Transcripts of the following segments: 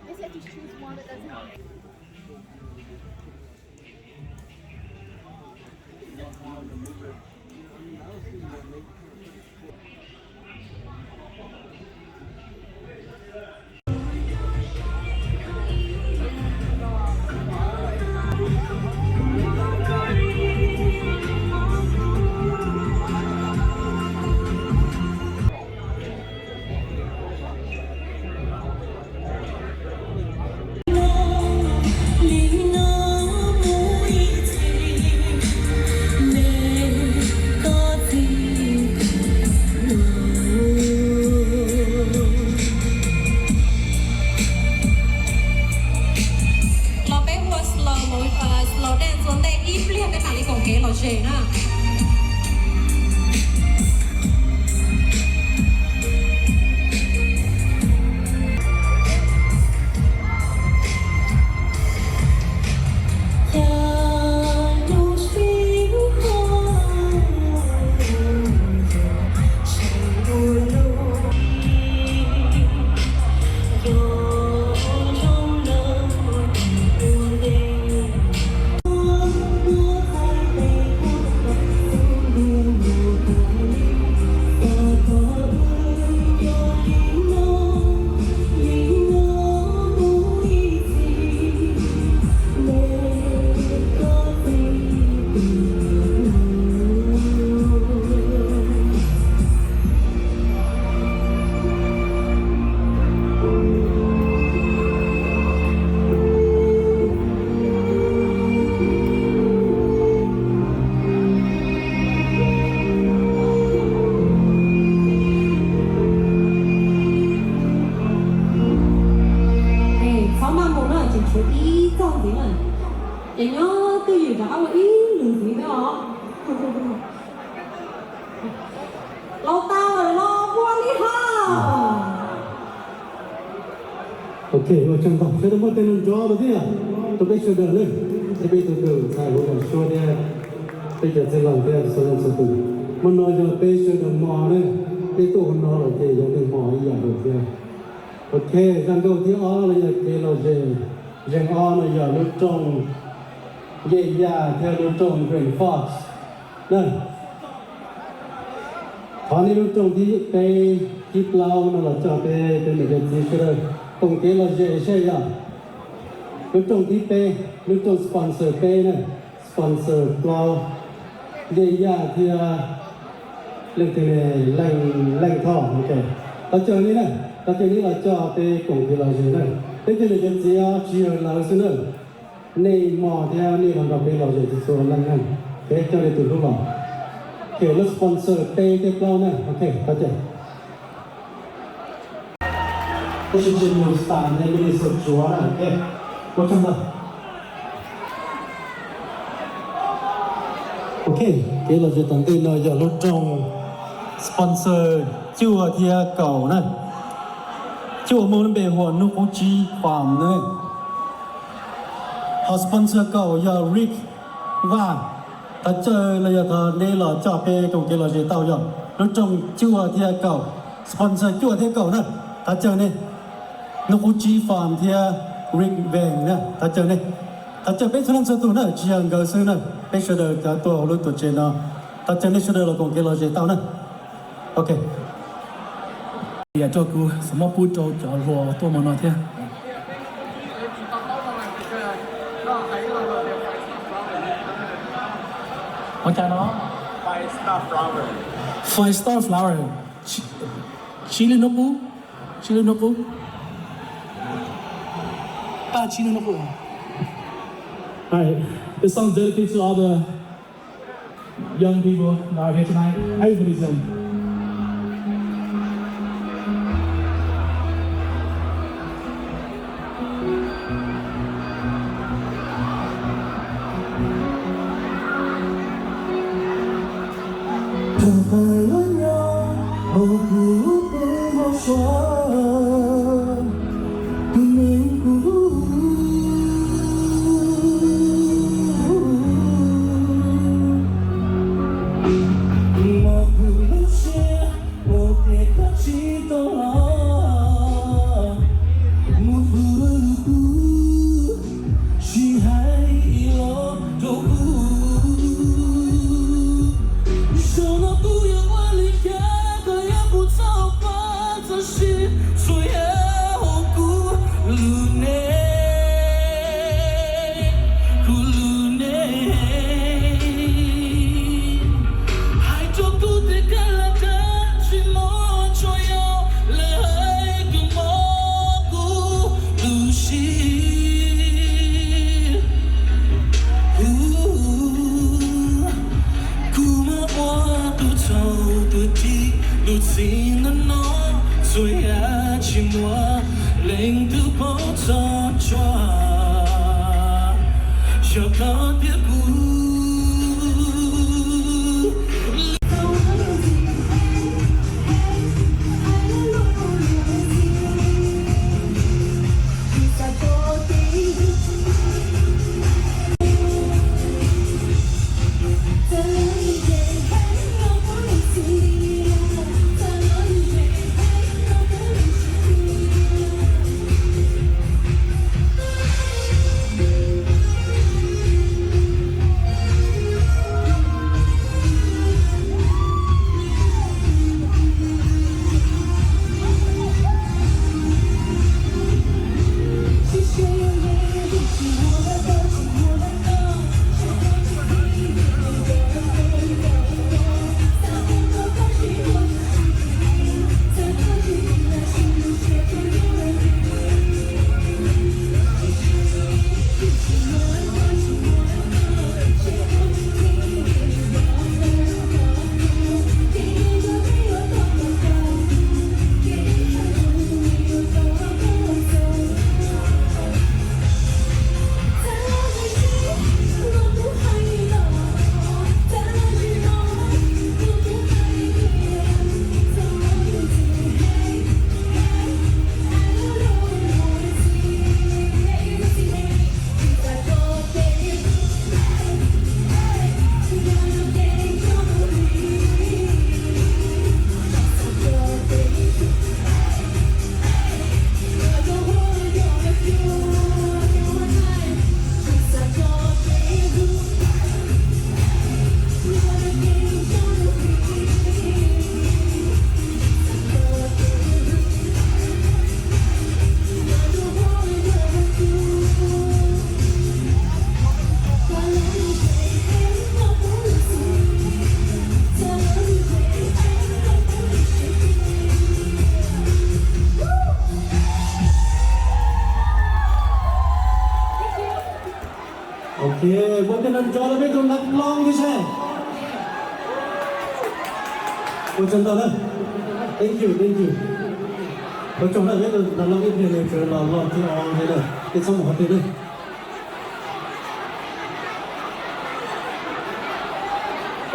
Guess I just choose one that doesn't. Los peb ua slow mo, slow dance ua ntej ib pliag peb mam li koom kev lom zem na. Txhob maj mus na, tseem tshuav ib txoj ntxiv na. Ces nyob twj ywm rov qab ua ib lwm ntxiv thiab os. Laus tas lawm los ua li hos. Ok, ua tsaug ntau, sawv daws muaj tej nrov nrov rau thiab, rau peb sawv daws na, thiab peb tus kws ntxhais hauv daim suab thiab peb cov txwj laug thiab txhua leej txhua tus. Hmo no yog peb sawv daws hmo na, peb tuaj hmo no lawm ces yog nej hmo ib yam nkaus thiab. Ok, zaj nkauj thib ob los yog kev lom zem, zeeg ob no yog lub rooj Ncej Yaj thiab lub rooj Green Fox na. Thov nej lub rooj thib peb, thib plaub no los coj peb, peb niam cov txiv sawv daws koom kev lom zem seb yog lub rooj thib peb, lub rooj sponsor peb na, sponsor plaub, Ncej Yaj thiab leej twg ne, Leej, Leej Thoj, ok. Thov caw nej na, thov caw nej los coj peb koom kev lom zem na. Peb cov niam cov txiv os, tsis yog lawv xwb na. Nej hmo thiab nej los nrog peb lom zem txhua txhua leej na. Peb coj nej tus hlub los. Ces lub sponsor peb thiab plaub na, ok, thov caw. Tab sis tsis mus tas nej, nej xuas tsuav na, ok. Ua tsaug ntau. Ok, kev lom zem tom ntej no yog lub rooj sponsor cuaj thiab kaum na. Cuaj muaj lub npe hu ua Hnub Qub Tsib Farm na. Ho sponsor kaum yog Rick Vaj. Thov caw los yog thov neb los coj peb koom kev lom zem tau yog lub rooj cuaj thiab kaum, sponsor cuaj thiab kaum na. Thov caw nej, Hnub Qub Tsib Farm thiab Rick Van na, thov caw nej. Thov caw peb txhua leej txhua tus na, tsis yog nkawd xwb na, peb sawv daws cov tuaj hauv lub tuam tsev no. Thov caw nej sawv daws los koom kev lom zem tau na. Ok. Yam rau kuv xam maj pub rau cov hluas tuaj hmo no thiab. Ua cas no? Five star flower. Tsib lub hnub qub. Tsib lub hnub qub. Paj tsib lub hnub qub. All right. This song is dedicated to all the young people that are here tonight. Everybody's young. Tsis hais ib los rau kuv, zaum no kuv yuav ua li cas koj yuav kuv txhob pab txog siv txhua yam hauv kuv lub neej, kuv lub neej. Hais rau kuv tias koj lam dab tsis muaj txhua yam, lawv hais koj mob kuv lub siab. Kuv muab ua tus txhaum tus rig, lub txim no no txhua yam tsis muaj leej twg paub txog tsuas yog koj thiab kuv. Ok, một cái nắm gió là biết trong nắng long như thế. Ua tsaug ntau na. Thank you, thank you. Ua tsaug na, peb tus nram loj ib pliag nws tseem los los thiab os, nej txhob mus qhov twg na.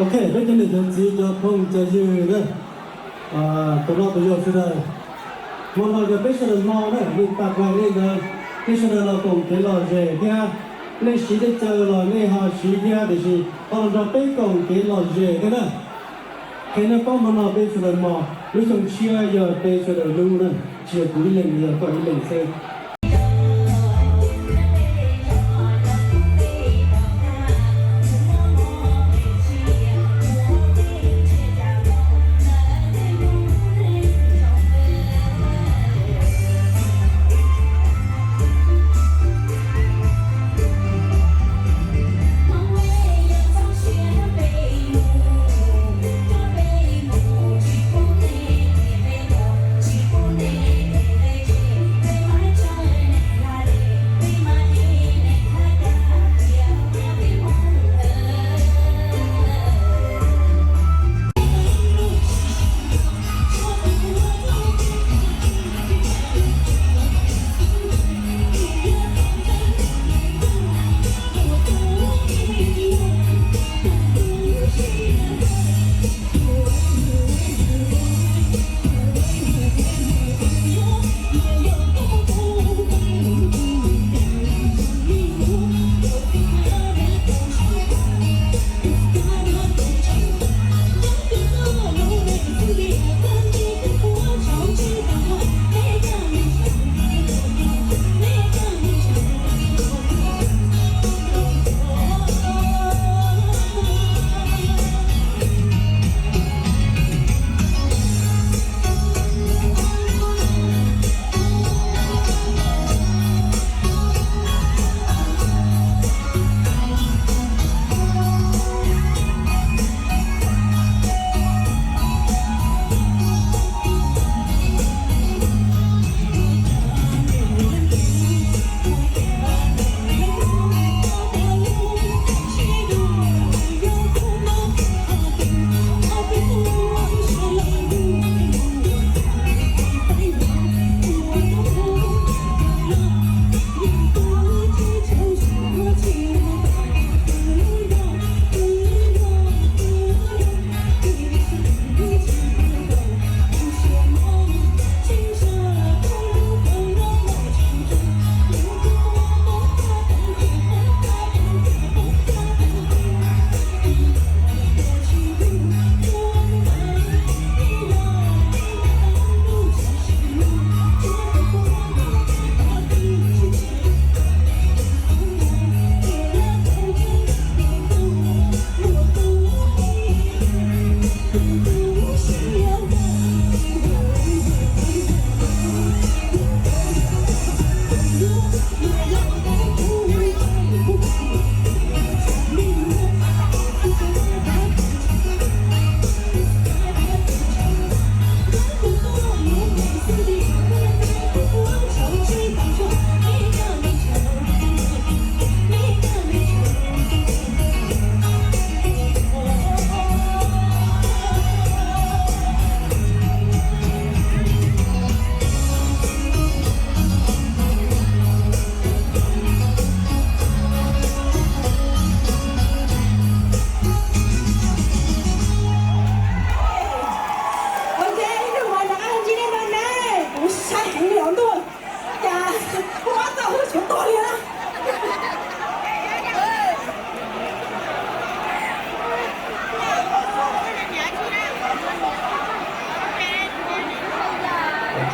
Ok, peb cov niam cov txiv cov phooj cov ywg na, tus loj tus yau sawv daws, hmo no yog peb sawv daws hmo na, nej pab pais nej ntawd, nej sawv daws los koom kev lom zem thiab, nej siv teb chaws los nej ho siv thiab, tiam sis ho los nrog peb koom kev lom zem thiab na. Qhia nej paub hmo no peb sawv daws hmo, lub xyoo tshiab yog peb sawv daws lub na, tsis yog kuv ib leeg, yog koj ib leeg xwb.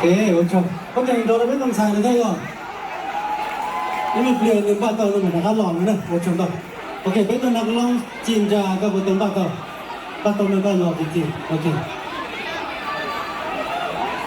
Ua tsaug, koj nrog rau peb tus ntxhais no thiab yog ib me pliag nws npaj tau no mam rov qab los no na, ua tsaug ntau. Ok, peb tus nas loo Ci Ntsa, koj puas tau npaj tau? Npaj tau no koj los tim tim. Ok.